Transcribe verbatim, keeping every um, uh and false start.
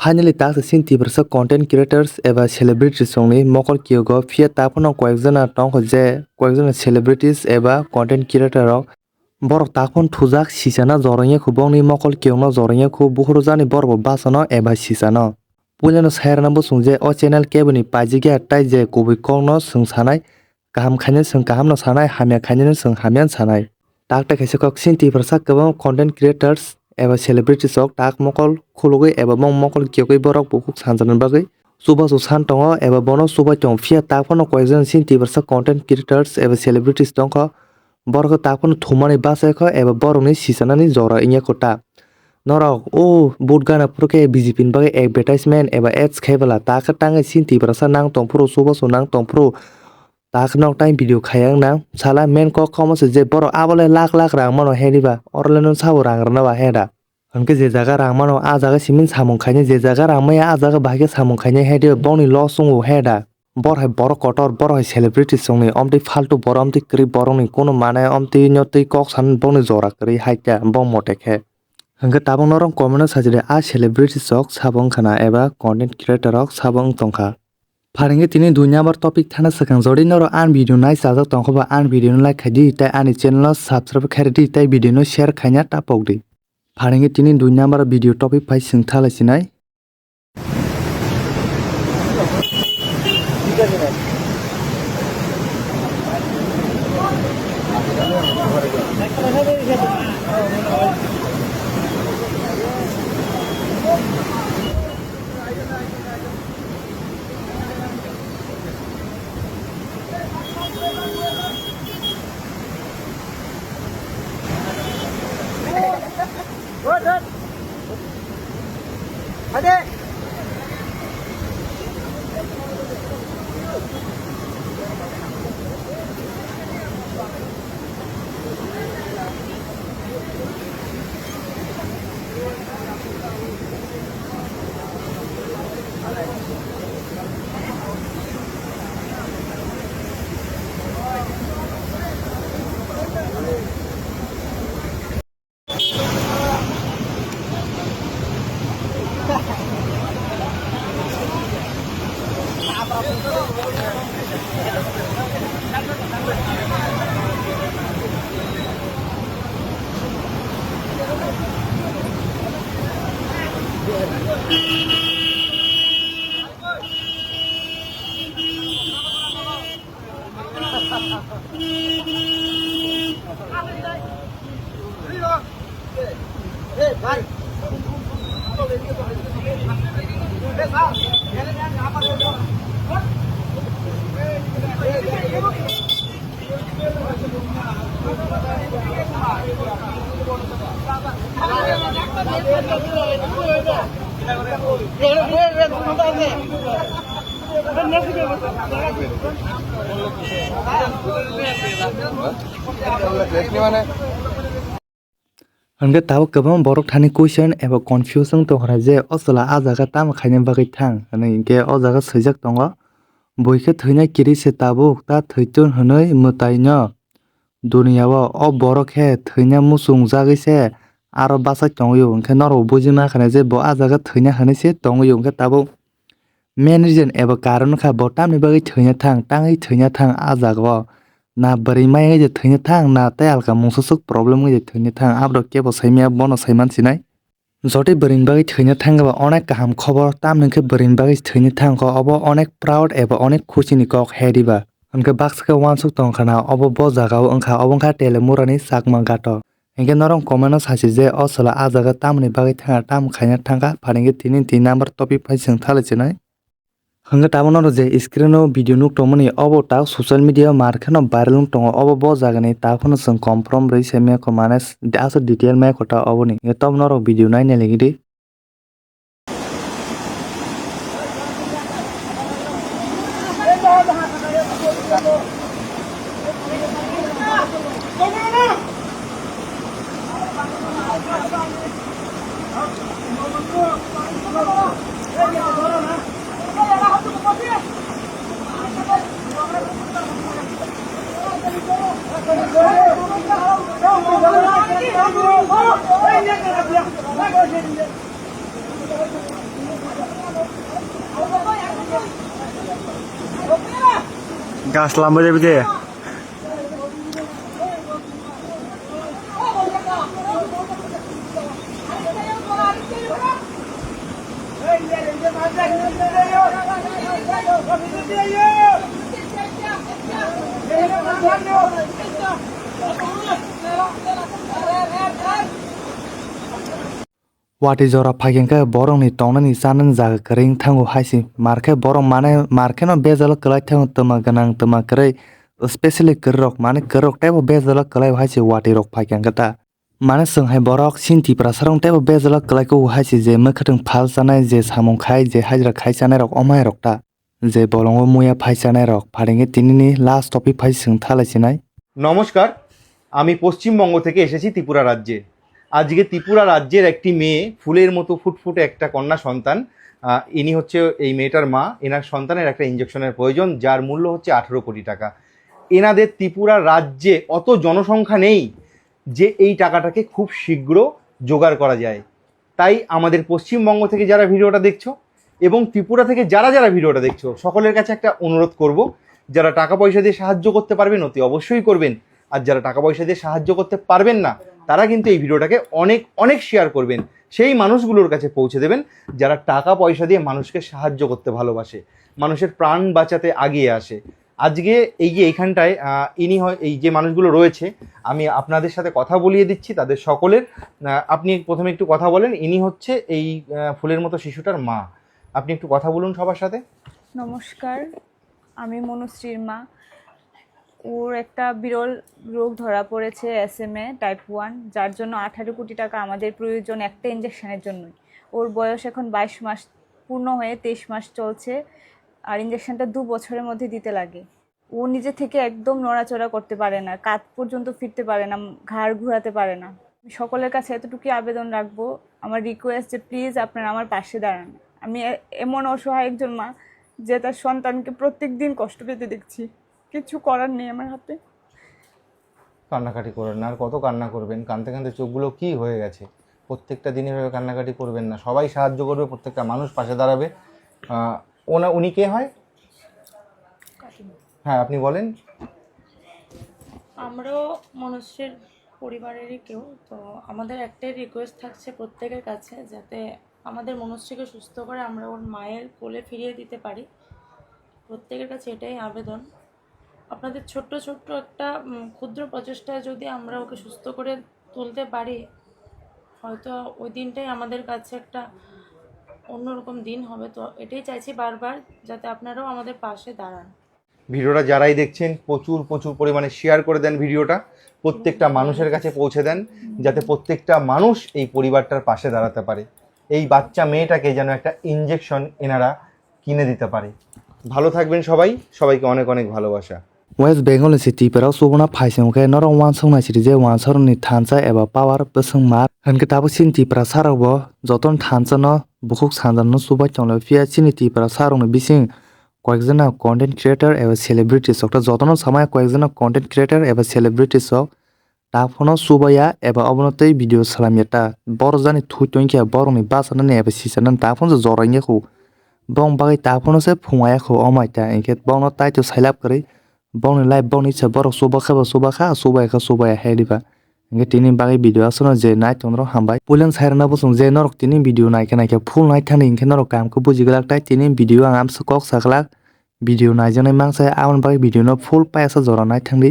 Finally, taksa chini Tiprasa content creators eba celebrities rokni mokol kiyogo, phiya taphano koyekjona tongkha je koyekjona celebrities eba content creator rok borok taphano thujak sisana jorongya khu, bongni mokol kiyokno jorongya khu, bukhuru jani borok bo bachano eba sisano. Puilano sairana bwswng je o channel keboni paijikya, tai je kubui kokno chwng sanai, kaham khainai chwng kahamno sanai, hamya khainai chwng hamyano sanai. Tak tai kaisa kok chini Tiprasa kwbangma content creators eba celebrities rok tak mokol khulugwi eba bong mokol kiyogwi borok bukhuk sanjani bagwi chubachu san tongo eba bono chubai tongo, phiya tak phano koyekjon chini Tiprasa content creators eba celebrities tongkha. Borok tak phano thumani bachaikho eba borokni sichanani jora wngya kho ta. Norok o vote gana phuru khe B J P ni bagwi advertisement eba ads khaibala, ta khe tangwi chini Tiprasa nang tongphuru, chubachu nang tongphuru, ta khe nok time video khaiya wng nang. Sala main kok kamo se je borok abo le lakh lakh rang mano he diba, oro le no sabo rang rwna ba he da. Hwnkhe je jaga rang mano, a jaga simi samung khainai, je jaga rang maya a jaga bahai khe samung khainai he diba, bongni loss wngo he da. Bor hai borok kotor, bor hai celebrity chwngni, omtwi faltu borok, omtwi kwrwi borokni kono manai, omtwi no twi kok san bongni jora kwrwi hai khe bong mote khe. Hwnkhe tabuk norok comment o sajadi, a celebrity rok sabo wngkha na eba content creator rok sabo wng tongkha. Pharingkhe tini dui number topic thana swkang, jodi norok ani video nai chajak tongkha ba ani video no like khaidi, tei ani channel no subscribe khaidi, tei video no share khaina tapokdi. Pharingkhe tini dui number video topic phai chwng thalai sinai. Hwnkhe tabuk kwbangma borok thani question eba confusion tongkha je o chwla a jaga tamo khaina bagwi thang hwnwi, hinkhe o jaga swijak tongo, bui khe thwina kiri se tabuk ta thwiton hwnwi mwtaino. Duniya o, o borok khe thwina muchung jagwi se aro bachai tongwi o, hinkhe norok buji mankha je bo a jaga thwina hwnwi se tongwi o, hinkhe tabuk main reason eba karon wngkha bo tamni bagwi thwina thang, tangwi thwina thang a jaga o. Na bwrwi maya wngwi je thwina thang, na tei alka mungsa swk problem wngwi je thwina thang, aborok kebo saimaya, bono saiman sinai. Jotoi bwrwini bagwi thwina thangba onek kaham khobor, tamni hwnkhe bwrwini bagwi thwina thangkha obo onek proud eba onek khuchini kok he diba? Hwnkhe baksa khe uansuk tongkha na obo bo jagao wngkha, obo wngkha Telemurani Chakma Ghato. Hinkhe norok comment o sasi je o chwla a jaga tamoni bagwi thangkha, tamo khaina thangkha, pharingkhe tini tini number topic phai chwng thalai chinai. Hwnkhe tabuk norok je screen o video nuk tongmani, obo tak social media o mar kheno viral wng tongo, obo bo jagani tak phano chwng confirm rwi se maya kho, mane aswk detail maya kho ta oboni. Hwnkhe tabuk norok video naina ligi di. Gas lambai de bide. Watwi jora phaikhe hwnkhe borokni tongnani chanani jaga kwrwi wng thango hai se. Mar khe borok mane, mar kheno bejalo kwlai thango, twma gwnang, twma kwrwi, specially kwrwirok, mane kwrwirok teibo bejalo kwlai hai se watwi rok phaikhe hwnkhe ta. Mane chwng hai borok chini Tiprasa rok teibo bejalo kwlai kugo hai se, je mwkhwtwng phal chanai, je samung khai, je hajra khai chanai rok, omo hai rok ta. Je bolongo muya phai chanai rok, pharingwi tinini last topic phai chwng thalai sinai. নমস্কার, আমি পশ্চিমবঙ্গ থেকে এসেছি ত্রিপুরা রাজ্যে। আজকে ত্রিপুরা রাজ্যের একটি মেয়ে, ফুলের মতো ফুটফুটে একটা কন্যা সন্তান, আহ, ইনি হচ্ছে এই মেয়েটার মা। এনার সন্তানের একটা ইঞ্জেকশনের প্রয়োজন, যার মূল্য হচ্ছে আঠেরো কোটি টাকা। এনাদের ত্রিপুরা রাজ্যে অত জনসংখ্যা নেই যে এই টাকাটাকে খুব শীঘ্র জোগাড় করা যায়। তাই আমাদের পশ্চিমবঙ্গ থেকে যারা ভিডিওটা দেখছো এবং ত্রিপুরা থেকে যারা যারা ভিডিওটা দেখছো, সকলের কাছে একটা অনুরোধ করব, যারা টাকা পয়সা দিয়ে সাহায্য করতে পারবেন অতি অবশ্যই করবেন, আর যারা টাকা পয়সা দিয়ে সাহায্য করতে পারবেন না, তারা কিন্তু এই ভিডিওটাকে অনেক অনেক শেয়ার করবেন, সেই মানুষগুলোর কাছে পৌঁছে দেবেন যারা টাকা পয়সা দিয়ে মানুষকে সাহায্য করতে ভালোবাসে, মানুষের প্রাণ বাঁচাতে আগিয়ে আসে। আজকে এই যে এইখানটায়, আহ, ইনি হয়, এই যে মানুষগুলো রয়েছে, আমি আপনাদের সাথে কথা বলিয়ে দিচ্ছি তাদের সকলের। আহ, আপনি প্রথমে একটু কথা বলেন। ইনি হচ্ছে এই, আহ, ফুলের মতো শিশুটার মা। আপনি একটু কথা বলুন সবার সাথে। নমস্কার, আমি মনুশ্রীর মা। ওর একটা বিরল রোগ ধরা পড়েছে, এসএমএ টাইপ ওয়ান, যার জন্য আঠারো কোটি টাকা আমাদের প্রয়োজন একটা ইঞ্জেকশনের জন্যই। ওর বয়স এখন বাইশ মাস পূর্ণ হয়ে তেইশ মাস চলছে, আর ইঞ্জেকশনটা দু বছরের মধ্যে দিতে লাগে। ও নিজে থেকে একদম নড়াচড়া করতে পারে না, কাঁধ পর্যন্ত ফিরতে পারে না, ঘাড় ঘোরাতে পারে না। আমি সকলের কাছে এতটুকুই আবেদন রাখবো, আমার রিকোয়েস্ট যে প্লিজ আপনারা আমার পাশে দাঁড়ান। আমি এ-, এমন অসহায় একজন মা যে তার সন্তানকে প্রত্যেক দিন কষ্ট পেতে দেখছি, কিছু করার নেই আমার হাতে। কান্নাকাটি করেন না, আর কত কান্না করবেন? কাঁদতে কাঁদতে চোখগুলো কি হয়ে গেছে? প্রত্যেকটা দিন এভাবে কান্নাকাটি করবেন না, সবাই সাহায্য করবে, প্রত্যেকটা মানুষ পাশে দাঁড়াবে। আহ, ওনা উনি কে হয়? হ্যাঁ, আপনি বলেন। আমরাও মনুশ্রীর পরিবারেরই কেউ। তো আমাদের একটাই রিকোয়েস্ট থাকছে প্রত্যেকের কাছে, যাতে আমাদের মনুশ্রীকে সুস্থ করে আমরা ওর মায়ের কোলে ফিরিয়ে দিতে পারি। প্রত্যেকের কাছে এটাই আবেদন। আপনাদের ছোট্ট ছোট্ট একটা, উম, ক্ষুদ্র প্রচেষ্টায় যদি আমরা ওকে সুস্থ করে তুলতে পারি, হয়তো ওই দিনটাই আমাদের কাছে একটা অন্যরকম দিন হবে। তো এটাই চাইছি বারবার, যাতে আপনারাও আমাদের পাশে দাঁড়ান। ভিডিওটা যারাই দেখছেন, প্রচুর প্রচুর পরিমাণে শেয়ার করে দেন ভিডিওটা, প্রত্যেকটা মানুষের কাছে পৌঁছে দেন, যাতে প্রত্যেকটা মানুষ এই পরিবারটার পাশে দাঁড়াতে পারে। এই বাচ্চা মেয়েটাকে যেন একটা ইঞ্জেকশন এনারা কিনে দিতে পারে। ভালো থাকবেন সবাই, সবাইকে অনেক অনেক ভালোবাসা। West Bengal ni se Tipra o chubuna phaising khe norok uansuk nai sidi je uansuk ni thansa eba power bwswng mar. Hinkhe tabuk chini Tipra sarok bo jotono thansa no bukhuk sanjak no chubai tonglaio, phiya chini Tipra sarok ni bising koyekjona content creator eba celebrity sok ta, jotono samaya koyekjona content creator eba celebrity sok. Ta phano chubaya eba obono tei video salamya ta. Borok jani thwi tongkhe borokni bachanani eba sichanani ta phano se jora wngya khu. Bong bagwi ta phano se phungaya khu omai ta, hinkhe bongno taito sailab kwrwi. Bongni life bongni se borok chubakhe bo chubakha, chubaya khe chubaya hai diba. Hinkhe tini bagwi video aswkno je nai tongrok hambai. Puilang sai rwna bwswng je norok tini video naikhe naikhe full naithani hinkhe norok kaham khe buji glak tai tini video ang amsa kok sa glak. Video naijaknai mangsa aboni bagwi video no full paisa jora naithangdi.